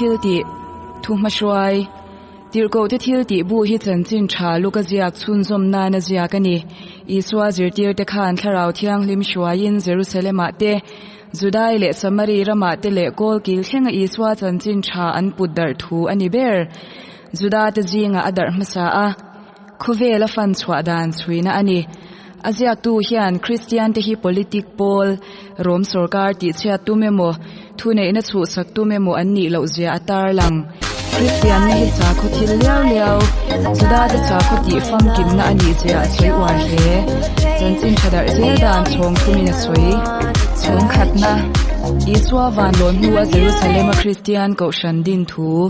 Thiltih, Thuhmahruai, Tirhkohte Thiltih bu hi chanchin tha Luka ziak chhunzawm nana ziak a ni. Isua zirtirte khan Thlarau Thianghlim hruaiin Jerusalem-ah te, Judai leh Samari ramah te leh kawl kil thlenga Isua chanchin tha an put darh thu a ni ber. Judate zingah a darh hmasa a. Khawvel a fan chhuah dan chhuina a ni. A ziaktu hian Kristiante hi politic pawl, Rom sorkar tihchhiat tum emaw, thuneihna chhuhsak tum emaw an nih loh zia a tarlang. Kristianna hi sakhaw thil liau liau, Judate sakhaw tih famkimna a nih zia a sawi uar hle. Chanchin tha darh zel dan chhawng thumin a sawi. Chhawng khatna, Isua vanlawn hnua Jerusalem-a Kristian kohhran din thu.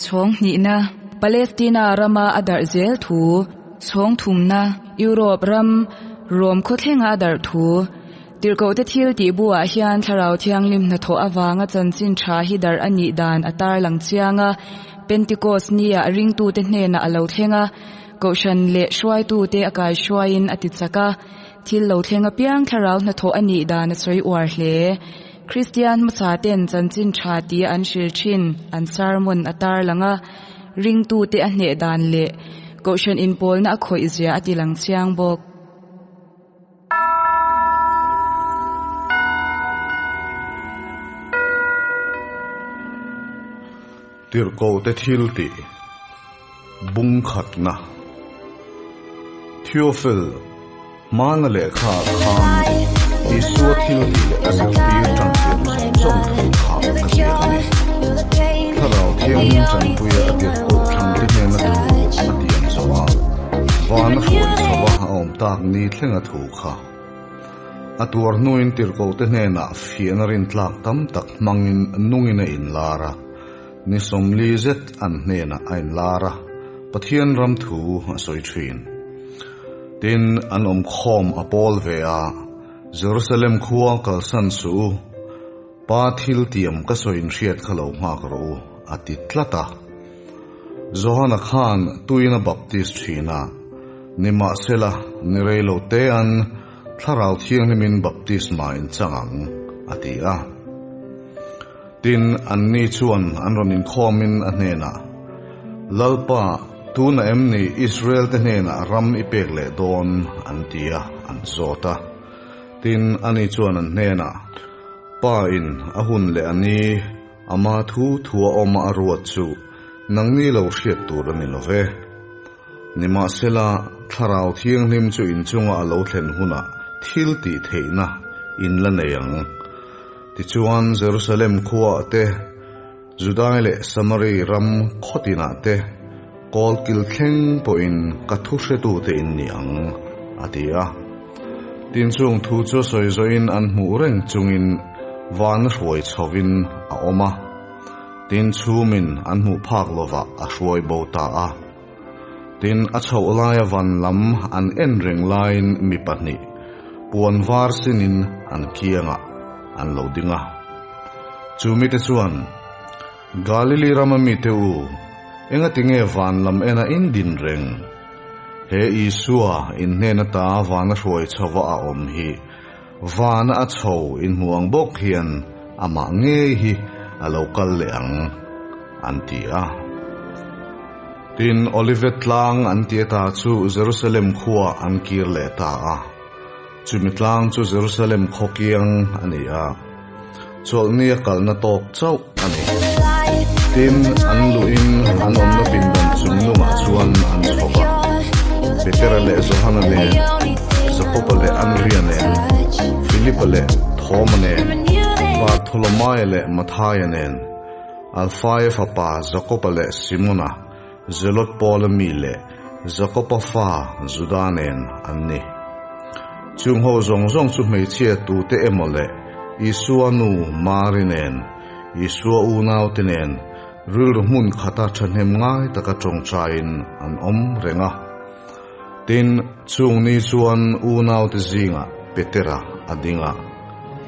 Chhawng hnihna, Palestina rama a darh zel thu. Chhawng thumna, Europe ram, Rome khawthlenga a darh thu. Tirhkohte thil tih buah hian Thlarau Thianghlim hnathawh avanga chanchin tha hi darh a nih dan a tarlang chiang a, Pentecost nia ringtute hnenah a lo thleng a, Kohhran leh hruaitute a kaihruaiin a ti chak a, thil lo thleng apiang Thlarau hnathawh a nih dan a sawi uar hle. Kristian hmasa ten chanchin tha tia an hril thin an sermon a tarlang a, ringtute a hneh dan leh Kohhran inpawlna a khawih zia a ti lang chiang bawk. Tirhkohte thil tih bung khatna Theophil hmana lehkha ah khan Isua thil tih leh a zirtir tan tirh zawng zawng thu kha ka ziak a ni. Thlarau Thianghlim Tanpuia a tirhkoh thangte hnena thu a tiam zawh a, van a hruai chho a a awm tak ni thlenga thu kha. A tuar hnuin tirhkohte hnenah fiahna rintlak tam tak hmangin nungin a inlar a, ni 40 zet an hnenah a inlar a, Pathian ram thu a sawi thin. Tin, an awmkhawm a pawl ve a, Jerusalem khua kalsan suh u, Pa thil tiam ka sawi inhriat kha lo nghak rawh u, a ti tlat a. Johana khan tuin a baptis thin a, nimahsela ni rei lo te an Thlarau Thianghlimin baptisma in chang ang, a ti a. Tin, anni chuan an rawn inkhawmin a hnenah, Lalpa, tunah em ni Israel te hnenah ram i pek leh dawn? an ti a, an zawt a. Tin, ani chuan an hnenah, Pa in a hun leh a ni, ama thu thua awma a ruat chu nangni lo hriat tur a ni lo ve. Nimahsela, Thlarau Thianghlim chu inchunga a lo thlen hunah thil tih theihna in la nei ang. Tichuan, Jerusalem khuaah te, Judai leh Samari ram khaw tinah te, kawl kil thleng pawhin ka thu hretute in ni ang, a ti a. Tin chung thu chu sawi zawhin an hmuh reng chungin van a hruai chhovin a awm a. Tin chhumin an hmuh phak lovah a hruai bo ta a. Tin a chhoh laia van lam an en reng laiin mi pahnih puan var sinin an kiangah an lo ding a. Chu mite chuan, Galili rama mite u, engatinge van lam ena in din reng? He Isua in hnen ata vana hruai chhova a awm hi vana a chho in hmu ang bawk hian amah ngei hi a lo kal leh ang, an ti a. Tin, Olivet tlang an ti ata chu Jerusalem khua an kir leh ta a. Chumi tlang chu Jerusalem khaw kiang a ni a, chawlhni a kalna tawk chauh a ni. Tin, an luhin an awmna pindan chung nungah chuan an chho va. Petera leh Johana nen, Jakoba leh Andria nen, Filipa leh Thoma nen, Bartholomaia leh Mathaia nen, Alfaia fapa Jakoba leh Simona, Zelot Paula mi leh Jakoba fa Juda nen an ni. Chung ho zawng zawng chu hmeichhia tute emaw leh Isua nu Mari nen, Isua unaute nen rilru hmun khata thahnem ngai taka tawngtaiin an awm reng a. Tin, chung ni chuan unaute zingah Petera a ding a,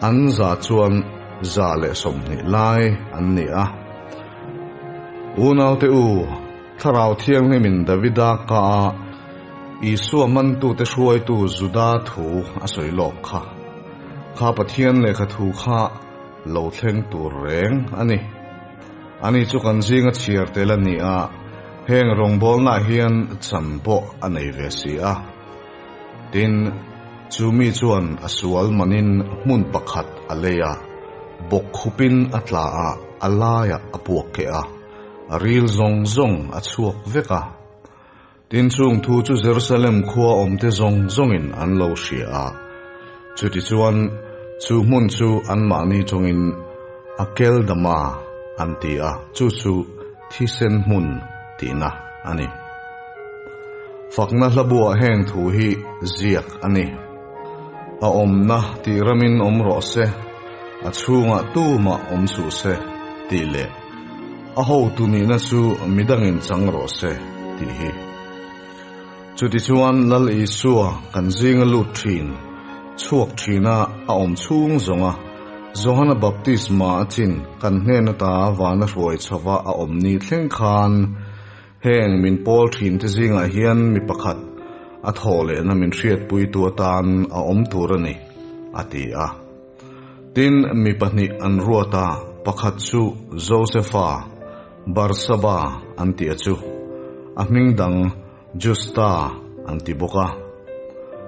an za chuan 120 lai an ni a. Unaute u, Thlarau Thianghlimin Davida ka a Isua mantute hruaitu Juda thu a sawi lawk kha. Kha Pathian lehkha thu kha lo thleng tur reng a ni. Ani chu kan zinga chhiar tel a ni a, heng rawngbawlnaah hian chan pawh a nei ve si a. Tin, chu mi chuan a sual manin hmun pakhat a lei a, bawkkhupin a tla a, a laiah a puak keh a, a ril zawng zawng a chhuak vek a. Tin, chung thu chu Jerusalem khua awmte zawng zawngin an lo hria a. Chutichuan, chu hmun chu anmahni tawngin Akeldama an ti a, chu chu thisen hmun tihna a ni. Fakna hlabuah heng thu hi ziak a ni. A awmna tih ramin awm rawh se, a chhungah tumah awm suh se tih leh a hotu nihna chu midangin chang rawh se tih hi. Chutichuan Lal Isua kan zinga lut thin, chhuak thina a awm chhung zawnga Johana Baptisma a chin kan hnen ata vana hruai chhova a awm ni thleng khan heng min pawl thin te zingah hian mi pakhat a thawh lehna min hriatpuitu atan a awm tur a ni, a ti a. Tin, mi pahnih an ruat a, pakhat chu Josefa, Barsaba an tih a chu, a hming dang Justa an ti bawk a.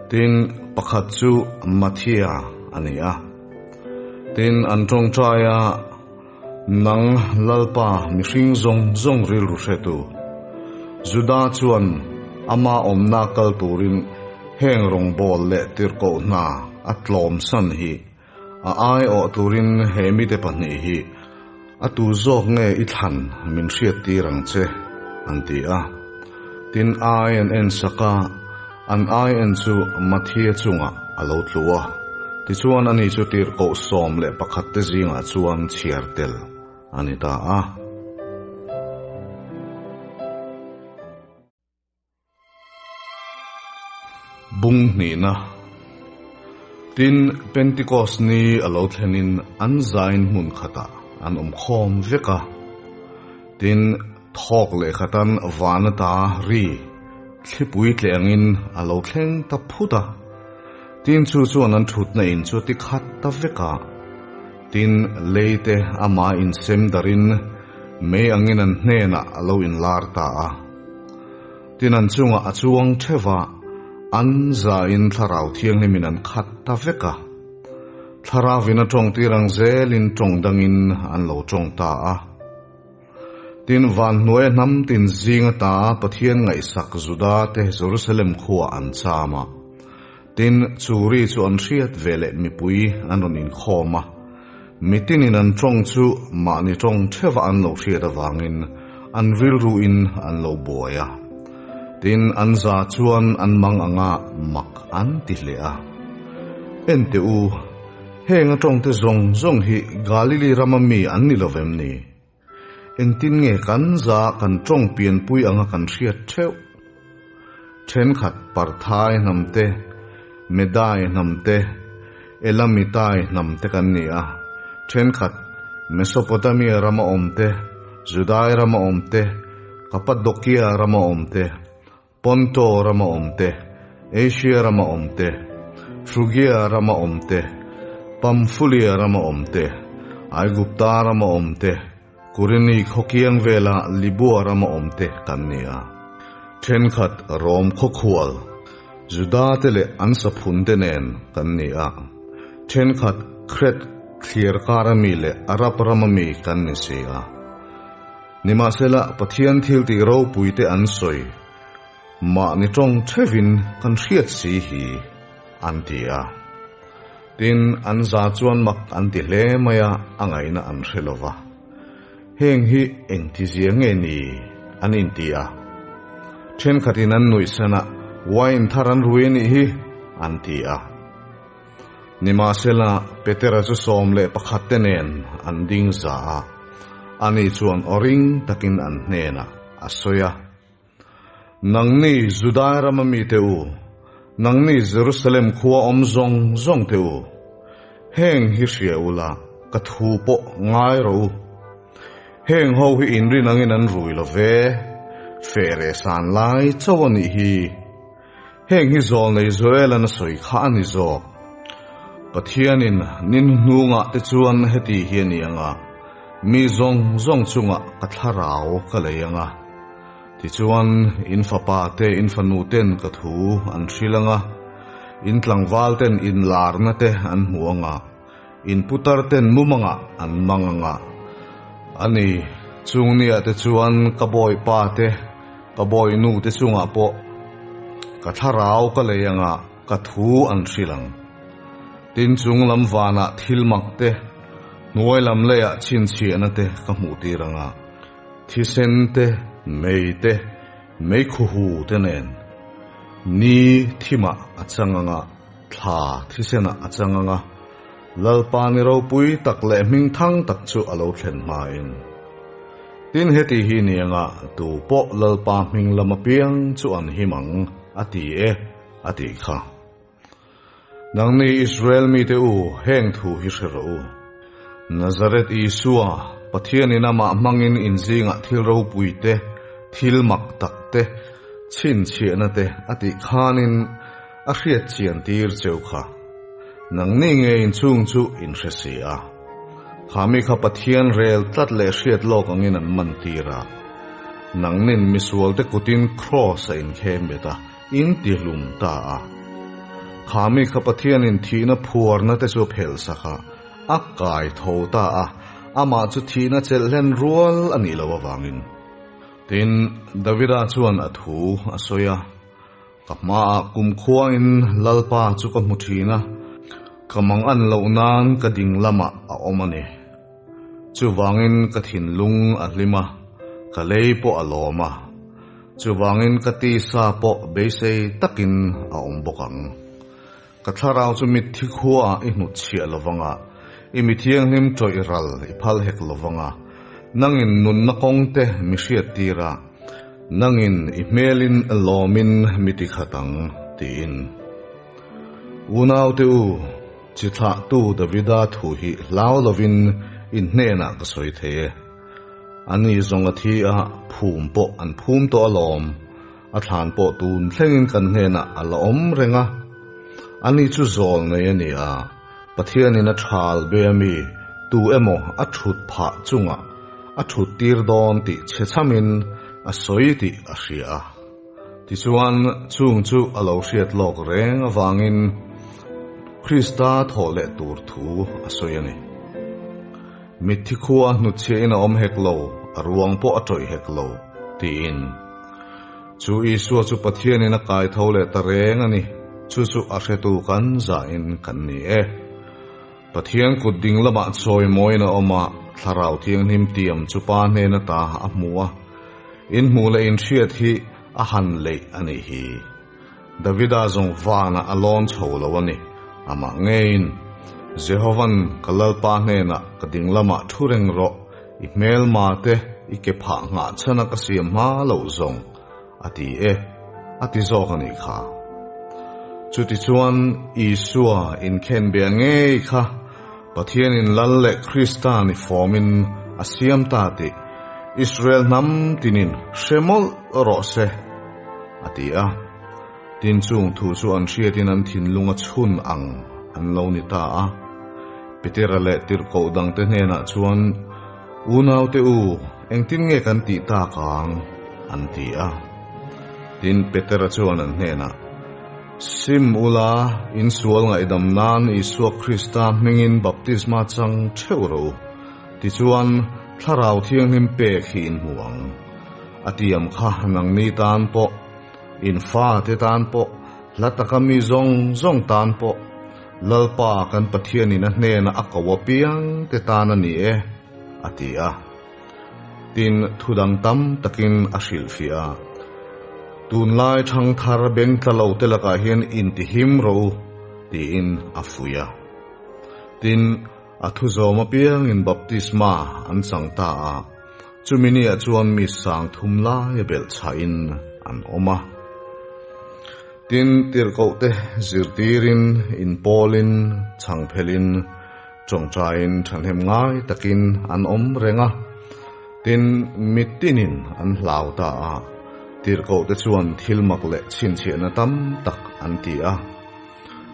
Tin, pakhat chu Matthia a ni a. Tin, an tawngtai a, Nang Lalpa mihring zawng zawng rilru hretu, Juda chuan ama awmna kal turin heng rawngbâwl leh tirhkoh hna a tlawmsan hi a aiawh turin he mite pahnih hi a tu zawk nge i thlan min hriattir ang che, an ti a. Tin, ai an en sak a, an ai en chu Matthia chungah a lo tlu a. Tichuan ani chu tirhkoh 11 te zingah chuan chhiar tel a ni ta a. Bung hnihna Tin, Pentikos ni a lo thlenin an zain hmun khatah an awm khawm vek a. Tin, thawk leh khatan van ata ri thlipui tleh angin a lo thleng ta phut a. Tin, chu chuan an thutna in chu a ti khat ta vek a. Tin, leite amah insem darin mei angin an hnenah a lo inlar ta a. Tin an chungah a chuang theuh a, an zain Thlarau Thianghlimin an khat ta vek a. Thlaravin a tawng tir ang zelin tawng dangin an lo tawng ta a. Tin van hnuaia hnam tin zing ata Pathian ngaihsak Juda te Jerusalem khuaah an cham a. Tin, chu ri chu an hriat ve leh mipui an rawn inkhawm a. Mitinin an tawng chu mahni tawng theuha an lo hriat avangin an rilruin an lo buai a. Tin, an za chuan an mang anga mak an ti hle a. Enteh u, heng a tawngte zawng zawng hi Galili rama mi an ni lo vem ni? Engtin nge kan za kan tawng pianpui anga kan hriat theuh? Thenkhat Parthai hnam te, Medai hnam te, Elamitai hnam te kan ni a. Thenkhat Mesopotamia rama awm te, Judai rama awm te, Kapadokia rama awm te, Ponto rama awm te, Asia rama awm te, Frugia rama awm te, Pamfulia rama awm te, Aigupta rama awm te, Kurini khawkiang vela Libua rama awm te kan ni a. Thenkhat Rom khawkhual, Juda te leh an saphun te nen kan ni a. Thenkhat Kret thliar kara mi leh Arab rama mi kan ni si a. Nimahsela, Pathian thil tih ropuite an sawi, mahni tawng theuhin kan hriat si hi, an ti a. Tin, an za chuan mak an ti hle mai a, a ngaihna an hre lo va. Heng hi engtizia nge ni? an inti a. Thenkhatin an nuihsan a, Wine thar an rui a nih hi, an ti a. Nimahsela, Petera chu 11 te nen an ding za a, ani chuan aw ring takin an hnenah a sawi a, Nangni Judai rama mite u, nangni Jerusalem khua awm zawng zawng te u, heng hi hria ula, ka thu pawh ngai rawh u. Heng ho hi inrin angin an rui lo ve, feh san lai chauh a nih hi. Heng hi zawlnei Joel-an a sawi kha a ni zawk. Pathianin nin hnungah te chuan heti hi a ni ang a, Mi zawng zawng chungah ka thlarau ka lei ang a. Tichuan, in fapa te, in fanu ten ka thu an hrilh ang a, in tlangval ten inlarna te an hmu ang a, in putar ten mumangah an mang ang a. A ni, chung niah te chuan ka bawipa te, ka bawihnu te chungah pawh ka thlarau ka lei ang a, ka thu an hrilh ang. Tin, chung lam vanah thil mak te, hnuai lam leiah chhinchhiahna te ka hmuh tir ang a, thisen te, mei te, meikhuhu te nen ni thimah a chang ang a, thla thisenah a chang ang a, Lalpa ni ropui tak leh hmingthang tak chu a lo thlen hmain. Tin, heti hi ni anga tu pawh Lalpa hming lam apiang chu an him ang, a ti e, a tih kha. Nangni Israel mite u, heng thu hi hre rawh u. Nazareth Isua, Pathianin amah hmangin in zingah thil ropui te, thil mak tak te, chhinchhiahna te a tih khanin a hriat chian tir cheu kha. Nangni nge inchhung chu in hre si a. Kha mi kha Pathian rel tlat leh hriat lawk angin an man tir a. Nangnin misualte kutin kraws a inkhem bet a. In ti hlum ta a. Kha mi kha Pathianin thihna phuarna te chu phelh sak a, a kai tho ta a, amah chu thihna chelh hlen rual a nih loh avangin. Tin, Davida chuan a thu a sawi a, Ka hmaah kumkhuain Lalpa chu ka hmu thin a, ka mang an loh nan ka ding lamah a awm a ni. Chuvangin ka thinlung a hlim a, ka lei pawh a lawm a. Chuvangin ka tisa pawh beisei takin a awm bawk ang. Ka thlarau chu mitthi khuaah i hnutchhiah lovang a, i mi thianghlim tawih ral i phal hek lovang a. Nangin nunna kawngte mi hriattir a, nangin i hmelin lawmin mi tikhat ang, tiin. Unaute u, chi thlahtu Davida thu hi hlau lovin in hnenah ka sawi thei e. Ani zawng a thi a, phum pawh an phum tawh alawm. A thlan pawh tun thlengin kan hnenah a la awm reng a. Ani chu zawl nei a ni a, Pathianin a thal be a mi tu emaw a thut phah chungah a thut tir dawn tih chhe chhamin a sawi tih a hria a. Tichuan, chung chu a lo hriat lawk reng avangin Krista thawh leh tur thu a sawi a ni. Mitthi khua hnutchhiahin a awm hek lo, a ruang pawh a tawih hek lo, tiin. Chu Isua chu Pathianin a kai tho leh ta reng a ni, chu chu a hretu kan zahin kan ni e. Pathian kut ding lamah chawimawiin a awm a, Thlarau Thianghlim tiam chu Pa hnen ata a hmu a, in hmuh leh in hriat hi a han leih a nih hi. Davida zawng vanah a lawn chho lo a ni. Amah ngeiin, Jehovan ka Lalpa hnenah ka ding lamah thu reng rawh, i hmelma te i ke phah nghah chhan a ka siam hma loh zawng, a ti e, a ti zawk a nih kha. Chutichuan, Isua inkhenbeh ngei kha Pathianin Lal leh Krista ni fawmin a siam ta tih Israel hnam tinin hre mawlh rawh se, a ti a. Tin, chung thu chu an hriatin an thinlung a chhun ang an lo ni ta a. Petera leh tirhkoh dangte hnenah chuan, Unaute u, engtin nge kan tih tak ang? an ti a. Tin, Petera chuan an hnenah, Sim ula, in sual ngaihdam nan Isua Krista hmingin baptisma chang theuh rawh u, tichuan Thlarau Thianghlim pek hi in hmu ang. A tiam kha nangni tan pawh, in fate tan pawh, hla taka mi zawng zawng tan pawh, Lalpa kan Pathianin a hnena a ko apiang te tan a ni e, a ti a. Tin, thu dang tam takin a hrilhfiah a. Tunlai thangthar beng tla lo te lakah hian intihlim rawh u, tiin a fuih a. Tin, a thu zawm apiangin baptisma an chang ta a, chumi niah chuan mi sang thum laia belh chhahin an awm a. Tin, tirhkohte zirtirin, inpawlin, chhangphelin, tawngtaiin thahnem ngai takin an awm reng a. Tin, mitinin an hlau ta a, tirhkohte chuan thil mak leh chhinchhiahna tam tak an ti a.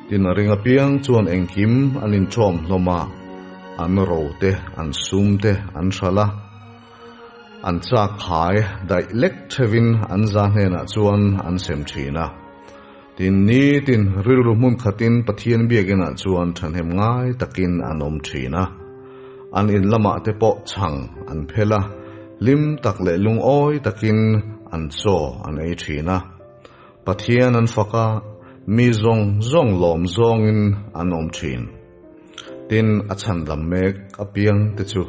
Tin, a ring apiang chuan engkim an inṭawm hlawm a. An ro te, an sum te an hralh a, an chak khai daih lek theuhin an za hnenah chuan an sem thin a. Tin, nitin rilru hmun khatin Pathian biakinah chuan thahnem ngai takin an awm thin a. An in lamah te pawh chhang an phel a, hlim tak leh lungawi takin an chaw an ei thin a. Pathian an fak a, mi zawng zawng lawm zawngin an awm thin. Tin, a chhandam mek apiang te chu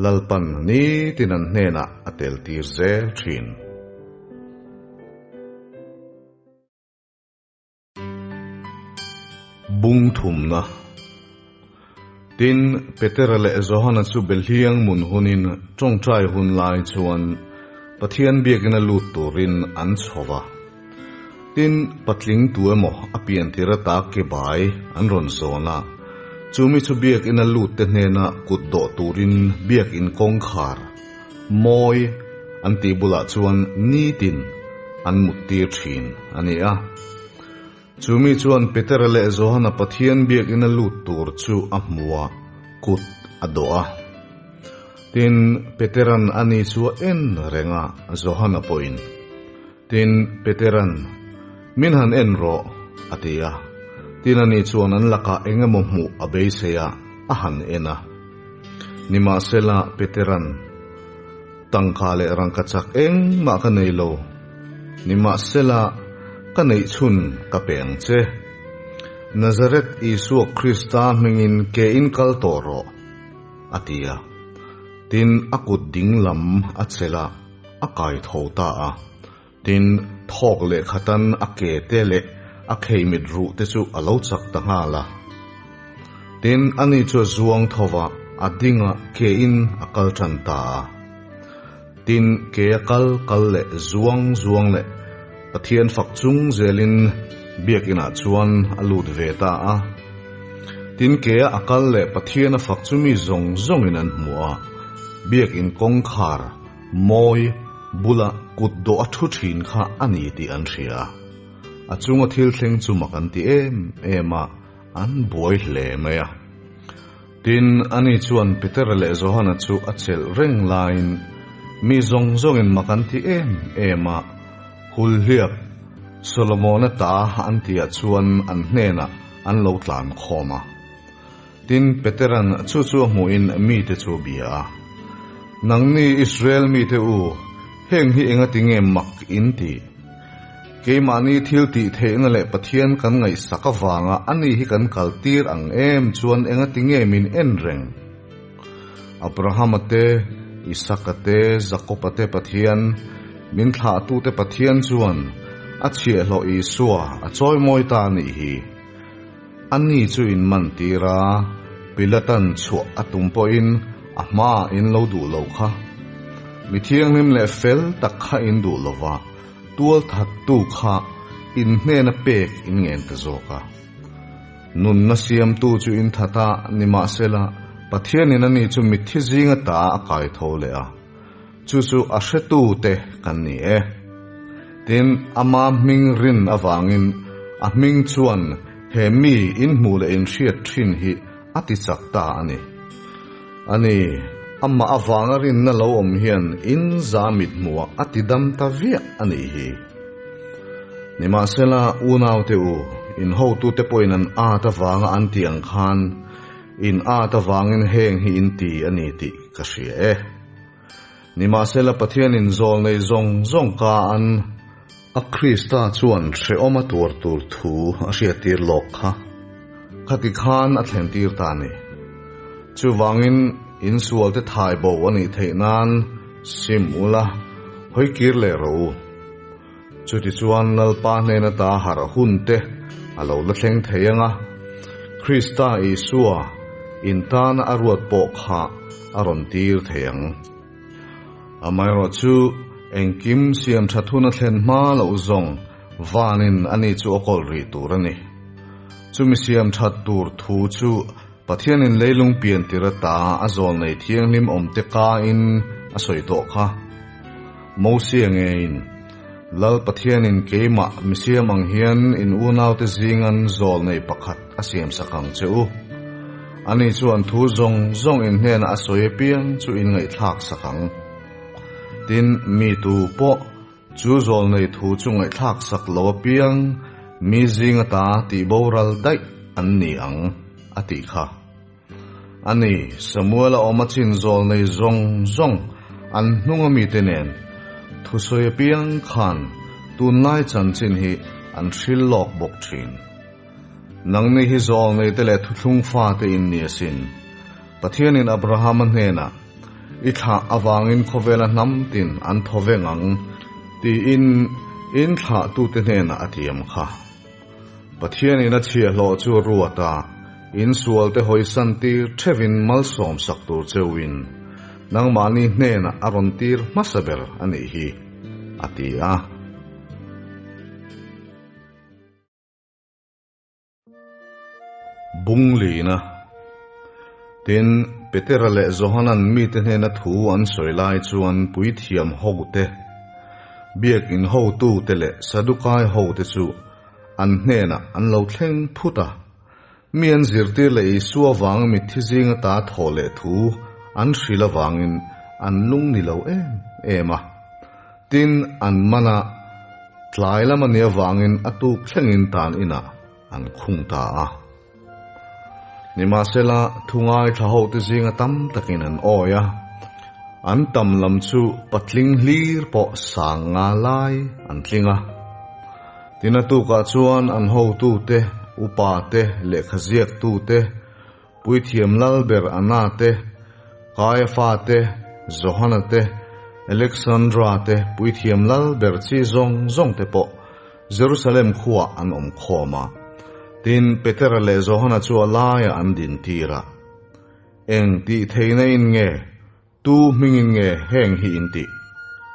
Lalpan nitin an hnenah a tel tir zel thin. Bung thumna Tin, Petera leh Johana chu Belhiang mun hunin tawngtai hun lai chuan Pathian biakina lut turin an chho va. Tin, patling tu emaw a piantir ata ke bai an rawn zawn a, chumi chu biakina lut te hnena kut dawh turin biakin kawngkhar mawi an tih bulah chuan nitin an muttir thin a ni a. Chumi chuan Petera leh Johana Pathian biakina lut tur chu a hmu a, kut a dawh a. Tin, Peteran ani chu a en reng a, Johana pawhin. Tin, Peteran, Min han en rawh, a ti a. Tin, ani chuan an lakah eng emaw hmuh a beisei a, a han en a. Nimahsela, Peteran, Tangka leh rangkachak engmah ka nei lo. Nimahsela, ka neih chhun ka pe ang che. Nazareth Isua Krista hmingin ke in kal tawh rawh, a ti a. Tin, a kut ding lam a chelh a. A kai tho ta a. Tin, thawk leh khatan a ke te leh a kheimit ruh te chu a lo chak ta nghal a. Tin, ani chu a zuang tho va, a ding a, ke in a kal tan ta a. Tin, ke a kal kal leh zuang zuang leh Pathian fak chung zelin biakinah chuan a lut ve ta a. Tin, ke a a kal leh Pathian a fak chu mi zawng zawngin an hmu a, biakin kawngkhar, Mawi bula kut dawh a thu thin kha a ni tih an hria. A chunga thil thleng chu mak an ti em em a, an buai hle mai a. Tin, ani chuan Petera leh Johana chu a chelh reng laiin mi zawng zawngin mak an ti em em a, Hulhliap, Solomona ta an tihah chuan an hnenah an lo tlan khawm a. Tin, Peteran chu chu a hmuhin mite chu a bia a, Nangni Israel mite u, heng hi engati nge mak in tih? Keimahni thil tih theihna leh Pathian kan ngaihsak avanga ani hi kan kaltir ang em chuan engati nge min en reng? Abrahama te, Isaka te, Jakoba te Pathian, min thlahtute Pathian chuan a chhiahhlawh Isua a chawimawi ta a nih hi. Ani chu in man tir a, Pilatan chhuah a tum pawhin a hmaah in lo duh lo kha. Mi thianghlim leh fel tak kha in duh lo va, tual thattu kha in hnena pek in ngen ta zawk a. Nunna siamtu chu in that a, nimahsela, Pathianin ani chu mitthi zinga ta a kai tho leh a. Chu chu a hretute kan ni e. Tin, ama hming rin avangin a hming chuan he mi inhmuh leh inhriat thin hi a ti chak ta a ni. A ni, amah avanga rinna lo awm hian in za mithmuhah a ti dam ta viah a nih hi. Nimahsela, unaute u, in hotute pawhin an at avanga an tih ang khan in at avangin heng hi in ti a ni tih ka hria e. Nimahsela Pathianin zawl nei zawng zawng ka an a Krista chuan hrehawm a tuar tur thu a hriattir lawk kha. Khati khan a thlentir ta a ni. Chuvangin insualte thai bo a nih theih nan sim ula hawi kir leh rawh u. Chutichuan Lalpa hnena ta harh hun te a lo la thleng thei ang a, Krista Isua in tana a ruat pawh kha a rawn tir thei ang. Amaherawh chu engkim siam that hun a thlen hma loh zawng vanin ani chu a kawl rih tur a ni. Chumi siam that tur thu chu Pathianin leilung pian tir ata a zawl nei thianghlim awmte kain a sawi tawh kha. Mosia ngeiin, Lal Pathianin keimah mi siam ang hian in unaute zingan zawl nei pakhat a siamsak ang che u. Ani chuan thu zawng zawng in hnena a sawi apiang chu in ngaihthlak sak ang. Tin, mi tu pawh chu zawlnei thu chu ngaihthlak sak lo apiang mi zing ata tih boral daih an ni ang, a tih kha. A ni, Samuel-a awm a chin zawlnei zawng zawng an hnung a mite nen thusawi apiang khan tunlai chanchin hi an hril lawk bawk thin. Nangni hi zawlnei te leh thuthlung fate in ni asin. Pathianin Abrahama hnenah, I thlah avangin khawvela hnam tin an thaw veng ang, tiin in thlahtute hnenah a tiam kha. Pathianin a chhiahhlawh chu a ruat a, in sualte hawisan tir theuhin malsawm sak tur cheuhin nangmahni hnenah a rawn tir hmasa ber a nih hi, a ti a. Bunglina. Tin, Petera leh Johanan mite hnena thu an sawi lai chuan puithiam hote, biakin hotute leh Sadukai hote chu an hnenah an lo thleng phut a. Mi an zirtir leh Isua vanga mitthi zinga ta thawh leh thu an hrilh avangin an lung ni lo em em a. Tin, an man a, tlai lam a nih avangin a tuk thlengin tan inah an khung ta a. Nimahsela, thu ngaithla hote zinga tam takin an awi a, an tam lam chu patling hlir pawh sang nga lai an tling a. Tin, a tukah chuan an hotute, upate, lehkhaziaktute, Puithiam Lalber Anna te, Kaiafa te, Johana te, Alexandra te, Puithiam Lalber chi zawng zawng te pawh Jerusalem khuaah an awm khawm a. Tin, Petera leh Johana chu a laiah an din tir a. Eng tih theihna in nge? Tu hmingin nge heng hi in tih?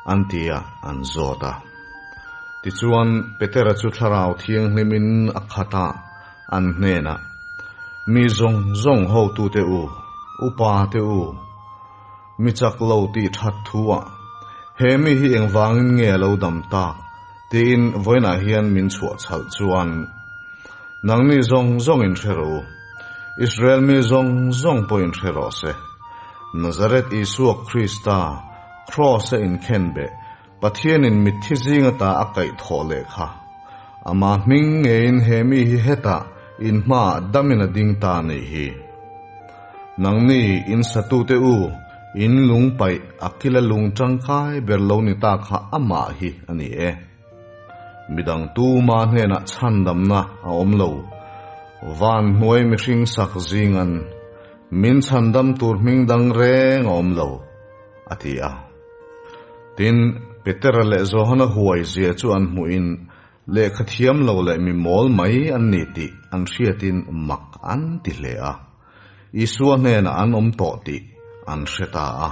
An ti a, an zawt a. Tichuan, Petera chu Thlarau Thianghlimin a khat a, an hnenah, Mi zawng zawng hotute u, upa te u, mi chak lo tih that thu-ah, he mi hi engvangin nge a lo dam tak? tiin vawiinah hian min chhuah chhalh chuan, Nangni zawng zawng in hre rawh u, Israel mi zawng zawng pawh in hre rawh se. Nazareth Isua Krista, Kraws-a inkhenbeh, Pathianin mitthi zing ata a kaih thawh leh kha. Ama hming ngeiin he mi hi hetah in hmaah damin a ding ta anih hi. Nangni in satute u, in lung paih a kila lung tangkai ber lo ni ta kha amah hi a ni e. Midang tuma hnenah chhandamna a awm lo. Van hnuai mihring sak zingan min chhandam tur hming dang reng a awm lo, a ti a. Tin, Petera leh Johana huai zia chu an hmuhin lehkha thiam lo leh mi mawl mai an ni tih an hriatin mak an ti hle a. Isua hnenah an awm tawh tih an hre ta a.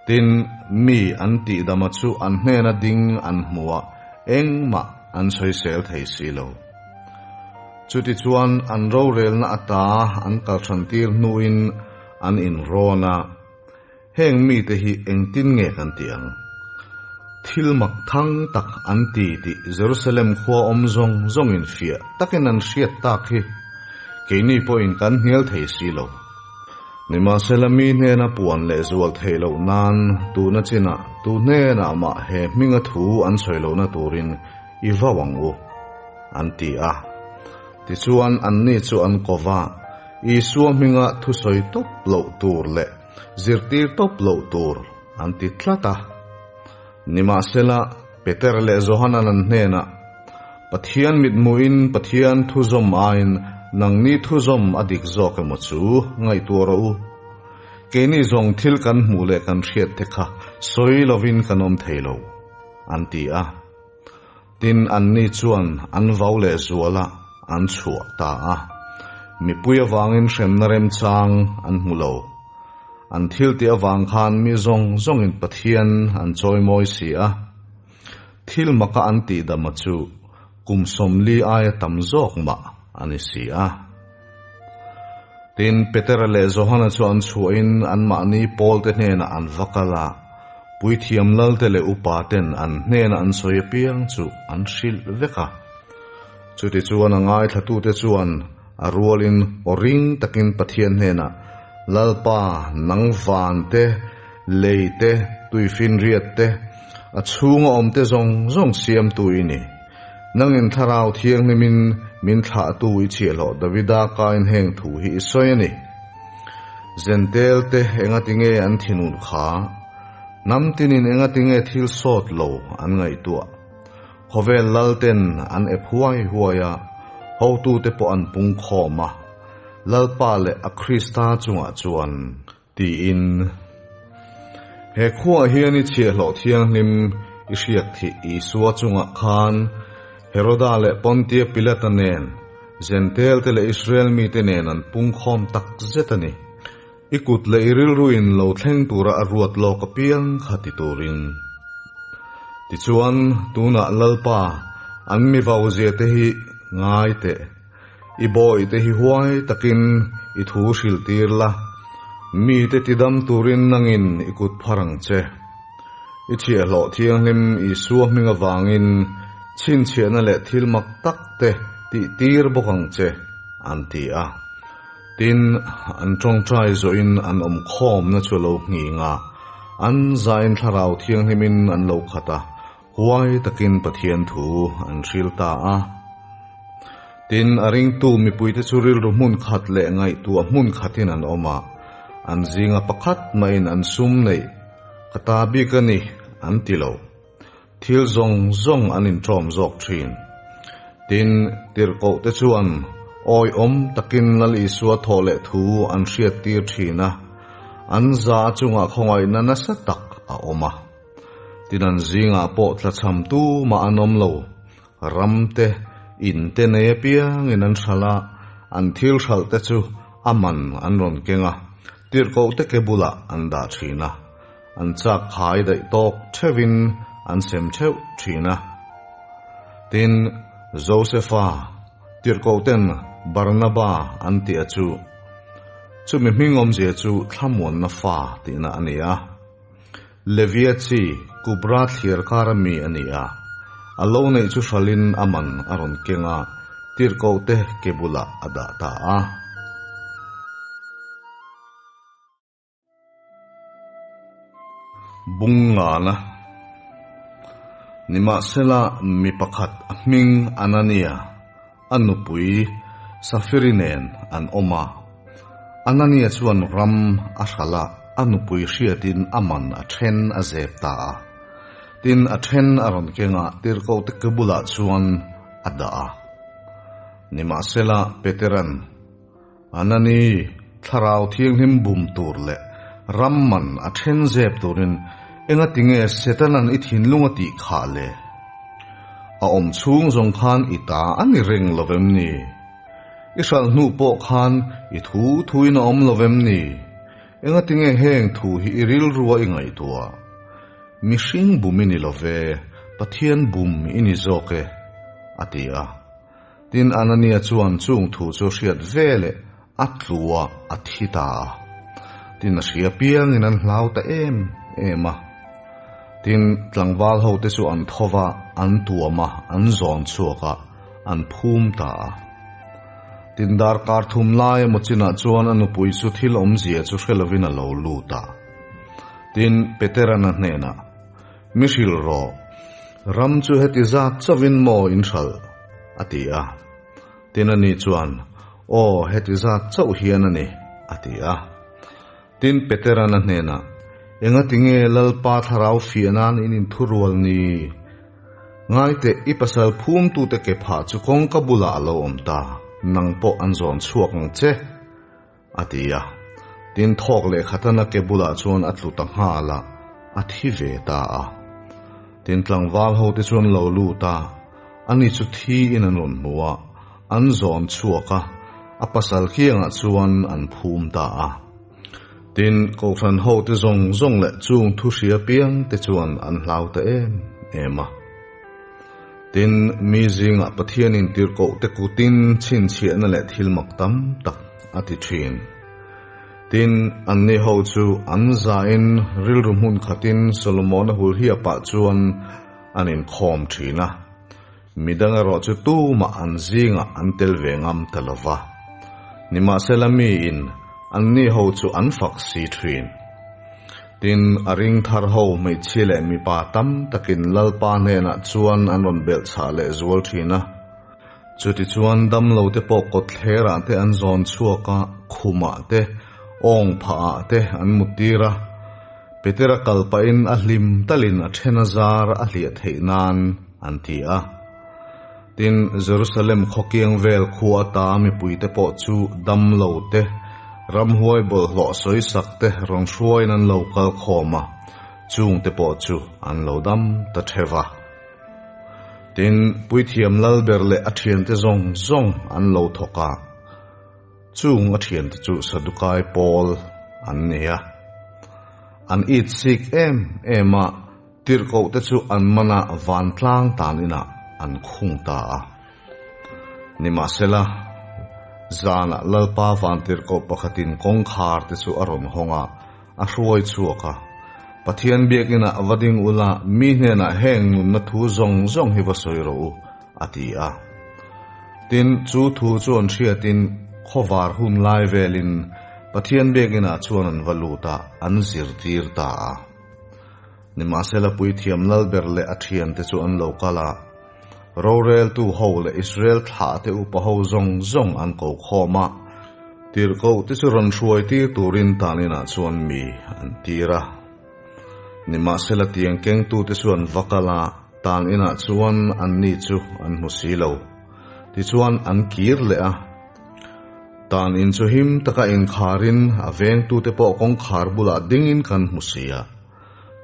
Tin, mi an tihdama chu an hnena ding an hmu a, engmah an sawisel thei si lo. Chutichuan an rorelna ata an kalhrantir hnuin an inrawn a, Heng mite hi engtin nge kan tih ang? Thil mak thang tak an ti tih Jerusalem khua awm zawng zawngin fiah takin an hriat tak hi keini pawhin kan hnial thei si lo. Nimahsela mi hnena puan leh zual theih loh nan tuna chinah tu hnenah mah he hminga thu an sawi lohna turin i vau ang u, an ti a. Tichuan anni chu an ko va, Isua hminga thusawi tawp loh tur leh Zirtir tawp loh tur an ti tlat a. Nimahsela, Peter leh Johanan an hnenah, Pathian mithmuhin Pathian thuzawm aiin nangni thuzawm a dik zawk emaw chu ngaihtuah rawh u. Keini zawng thil kan hmuh leh kan hriat te kha sawi lovin kan awm thei lo, an ti a. Tin, anni chuan an vau leh zuala an chhuah ta a. Mipui avangin hremna remchang an hmu lo. An thil tih avang khan mi zawng zawngin Pathian an chawimawi si a. Thil maka an tihdama chu kum 40 aia tam zawk mah a ni si a. Tin, Petera leh Johana chu an chhuahin anmahni Pawlte hnenah an va kal a, puithiam lalte leh upaten an hnenah an sawi apiang chu an hrilh vek a. Chutichuan a ngaithlatute chuan a rualin aw ring takin Pathian hnenah, Lalpa, nang van te, lei te, tuifinriat te, a chhunga awm te zawng zawng siamtu i ni. Nangin Thlarau Thianghlimin min thlahtu i chhiahhlawh Davida kain heng thu hi i sawi a ni. Zentel te engatinge an thinur kha? Hnam tinin engatinge thil sawt lo an ngaihtuah? Khawvel lal ten an ep huai huai a, hotute pawh an pung khawm a, Lalpa leh a Krista chungah chuan tiin. He khuaah hian i chhiahhlawh thianghlim i hriak thih Isua chungah khan Heroda leh Pontia Pilata nen, Zentel te leh Israel mite nen an pung khawm tak zet a ni. I kut leh i rilruin lo thleng tura a ruat lawk apiang kha ti turin. Tichuan, tunah Lalpa, an mi vauzia te hi ngai teh. I bawih te hi huai takin i thu hrilh tir la, mite tidam turin nangin i kut phar ang che. I chhiahhlawh thianghlim Isua hming avangin chhinchhiahna leh thil mak tak te tih tir bawk ang che, an ti a. Tin, an tawngtai zawhin an awm khawmna chu a lo nghing a, an zain Thlarau Thianghlimin an lo khat a, huai takin Pathian thu an hril ta a. Tin, a ringtu mipuite chu rilru hmun khat leh ngaihtuah hmun khatin an awm a, an zinga pakhat mahin an sum neih ka ta bik a ni, an ti lo. Thil zawng zawng an inṭawm zawk ṭhin. Tin, tirhkohte chuan awihawm takin Lal Isua thawh leh thu an hriattir ṭhin a, an za chungah khawngaihna nasa tak a awm a. Tin, an zingah pawh tlachham tumah an awm lo. Ram te, in te nei apiangin an hralh a, an thil hralh te chu a man an rawn keng a, tirhkohte ke bulah an dah ṭhin a. An chak khai daih tawk theuhin an sem theuh thin a. Tin, Josefa, tirhkohten Barnaba an tih a chu, chumi hming awmzia chu thlamuanna fa tihna a ni a. Levia chi Kubra thliar kara mi a ni a. A lo neih chu hralhin a man a rawn keng a, tirhkohte ke bulah a dah ta a. Bungngana Nimahsela mi pakhat a hming Anania, a nupui Safiri nen an awm a. Anania chuan ram a hralh a, a nupui hriatin a man a then a zep ta a. Tin, a then a rawn keng a, tirhkohte ke bulah chuan a dah a. Nimahsela Petera'n Anani, Thlarau Thianghlim bum tur leh ram man a then zep turin engatinge Setanan i thinlung a tih khah le? A awm chhung zawng khan i ta a ni reng lo vem ni? I hralh hnu pawh khan i thu thuin a awm lo vem ni? Engatinge heng thu hi i rilrua i ngaihtuah? Mihring bum i ni lo ve, Pathian bum i ni zawk e, a ti a. Tin, Anania chuan chung thu chu hriat ve leh a tlu a, a thi ta a. Tin, a hria piangin an hlau ta em em a. Tin, tlangval hote chu an tho va, an tuam a, an zawn chhuak a, an phum ta a. Tin, darkar thum lai emaw chinah chuan a nupui chu thil awmzia chu hre lovin a lo lut a. Tin, Peterana hnenah, Mi hrilh rawh, ram chu heti zat chauhin maw in hralh? a ti a. Tin ani chuan, Aw, heti zat chauh hian a ni, a ti a. Tin Petera'n a hnenah, Engatinge Lalpa thlarau fiah nan in inthurual ni? Ngaiteh, i pasal phumtute ke phah chu kawngka bulah a lo awm ta, nang pawh an zawn chhuak ang che. A ti a. Tin, thawk leh khatana ke bulah chuan a tlu ta nghal a, a thi ve ta a. Tin, tlangval ho te chuan lo lut a, ani chu thi in an rawn hmu a, an zawn chhuak a, a pasal kiangah chuan an phum ta a. Tin, Kohhran ho te zawng zawng leh chung thu hria piang te chuan an hlau ta em em a. Tin, mi zingah Pathianin tirhkoh te kutin chhinchhiahna leh thil mak tam tak a ti thin. Tin, anni ho chu an zain rilru hmun khatin Solomona hulhiapah chuan an inkhawm thin a. Midang erawh chu tumah an zingah an tel ve ngam ta lo va. Nimahsela miin anni ho chu an fak si thin. Tin, a ring thar ho hmeichhia leh mipa tam takin Lalpa hnenah chuan an rawn belhchhah leh zual thin a. Chutichuan damlo te pawh kawtthlerah te an zawn chhuak a, khumah te, awng phahah te an muttir a. Petera kal pahin a hlim talin a then a zar a hliah theih nan an ti a. Tin, Jerusalem khawkiang vel khua ata mipuite pawh chu damlo te, ramhuai bawlhhlawh sawisak te rawn hruaiin an lo kal khawm a, chungte pawh chu an lo dam ta theuh a. Tin, Puithiam Lalber leh a thiante zawng zawng an lo thawk a, chung a thiante chu Sadukai pawl an ni a. An it sik em em a, tirhkohte chu an mana vantlang tan inah an khung ta a. Nimahsela, zanah Lalpa vantirhkoh pakhatin kawngkhar te chu a rawn hawng a, a hruai chhuak a. Pathian biakinah va ding ula, mi hnenah heng nunna thu zawng zawng hi va sawi rawh u, a ti a. Tin, chu thu chu an hriatin khawvar hun lai velin Pathian biakinah chuan an va lut a, an zirtir ta a. Nimahsela puithiam Lalber leh a thiante chu an lo kal a, roreltu ho leh Israel thlahte upa ho zawng zawng an ko khawm a, tirhkoh te chu rawn hruai tir turin taninah chuan mi an tir a. Nimahsela tiang kengtute chu an va kal a, taninah chuan anni chu an hmu si lo. Tichuan an kir leh a. Tan in chu him taka inkharin a vengtute pawh kawngkhar bulah dingin kan hmu si a.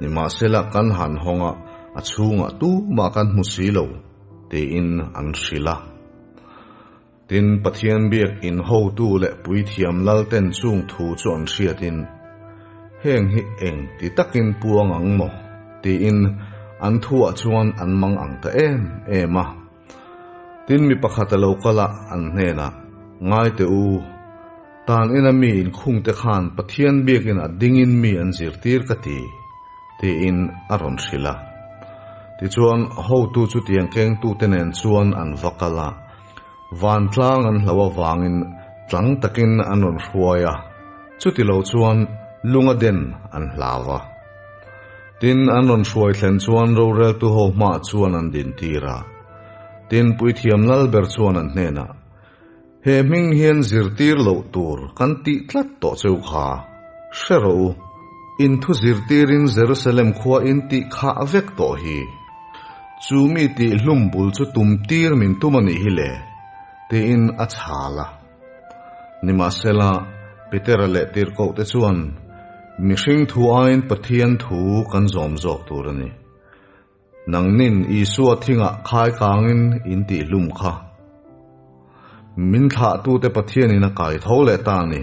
Nimahsela kan han hawng a, a chhungah tumah kan hmu si lo, tiin an hrilh a. Tin, Pathian biak in hotu leh puithiam lalten chung thu chu an hriatin, Heng hi eng ti takin puang ang maw? tiin an thuah chuan an mang ang ta em em a. Tin, mi pakhat a lo kal a, an hnenah, Ngai teh u, tan ina mi inkhungte khan Pathian biakin a dingin mi an zirtir ka ti, tiin a rawn hrilh a. Tichuan, hotu chu tiang kengtute nen chuan an va kal a, vantlang an hlo avangin tlang takin an rawn hruai a, chuti lo chuan lunga den an hlau a. Tin, an rawn hruai thlen chuan roreltu ho hmaah chuan an dintir a. Tin, Puithiam Lalber chuan an hnenah, He hming hian zirtir loh tur kan tih tlat tawh cheu kha, hre rawh u, in thu zirtirin Jerusalem khua in tih khah vek tawh hi. Chu mi tih hlum bul chu tum tir min tum a nih hi le, tiin a chhal a. Nimahsela, Petera leh tirhkohte chuan, Mihring thu aiin Pathian thu kan zawm zawk tur a ni. Nangnin Isua thingah khai kangin in tihhlum kha. Min thlahtute Pathianin a kai tho leh ta a ni.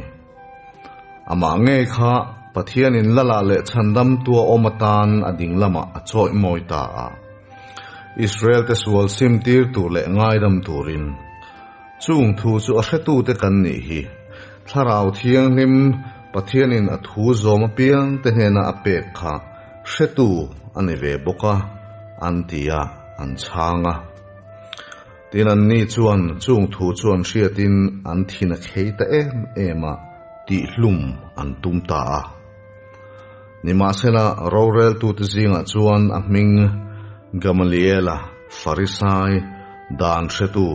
Amah ngei kha Pathianin Lala leh Chhandamtua awm atan a ding lamah a chawihmawi ta a. Israelte sual simtir tur leh ngaidam turin. Chung thu chu a hretute kan nih hi. Thlarau Thianghlim Pathianin a thu zawm apiangte hnena a pek kha hretu a ni ve bawk a, an ti a, an chhang a. Tin, anni chuan chung thu chu an hriatin an thin a khei ta em em a, tihhlum an tum ta a. Nimahsela, roreltute zingah chuan a hming Gamaliela, Farisai, dan hretu,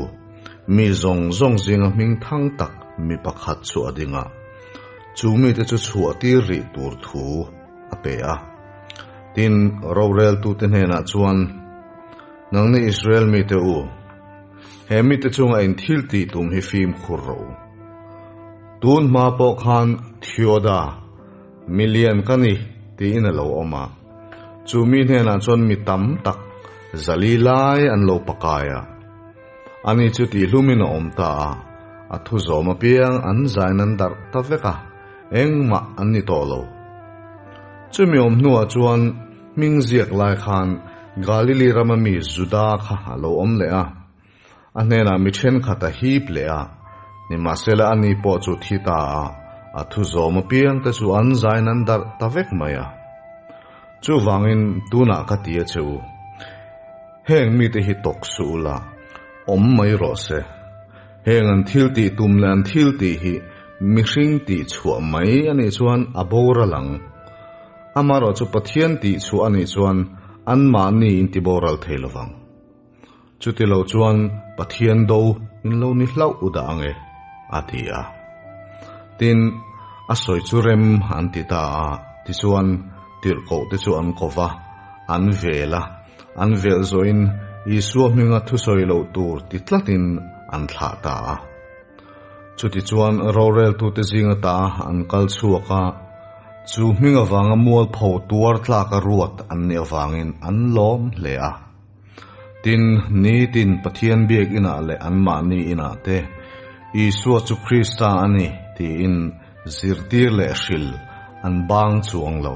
mi zawng zawng zinga hming thang tak mi pakhat chu a ding a, chu mite chu chhuah tir rih tur thu a pe a. Tin, roreltute hnenah chuan, Nangni Israel mite u, he mite chunga in thil tih tum hi fimkhur rawh u. Tun hma pawh khan Theoda, Mi lian ka ni, tiin a lo awm a. Chu mi hnenah chuan mi tam tak zali lai an lo pakai a. Ani chu tihlumin a awm ta a, a thu zawm apiang an zain an darh ta vek a, engmah an ni tawh lo. Chumi awm hnuah chuan hming ziak lai khan Galili rama mi Juda kha a lo awm leh a. A hnenah mi thenkhat a hip leh a, nimahsela ani pawh chu thi ta a, a thu zawm apiang te chu an zain an darh ta vek mai a. Chuvangin tunah ka ti a che u, heng mite hi tawk suh ula, awm mai rawh se. Heng an thiltih tum leh an thiltih hi mihring tih chhuah mai a nih chuan a boral ang. Amaherawh chu Pathian tih chhuah a nih chuan anmahni in ti boral thei lovang. Chuti lo chuan Pathian do in lo ni hlauh u dah ang e, a ti a. Tin, a sawi chu rem an ti ta a, tichuan tirhkoh te chu an ko va, an vel a, an velh zawhin Isua hminga thusawi loh tur ti tlatin an thlah ta a. Chutichuan roreltute zinga ta an kal chhuak a, chu hming avanga mualpho tuar tlaka ruat an nih avangin an lawm hle a. Tin, nitin Pathian biak inah leh anmahni inah te, Isua chu Krista a ni tiin zirtir leh hril an bang chuang lo.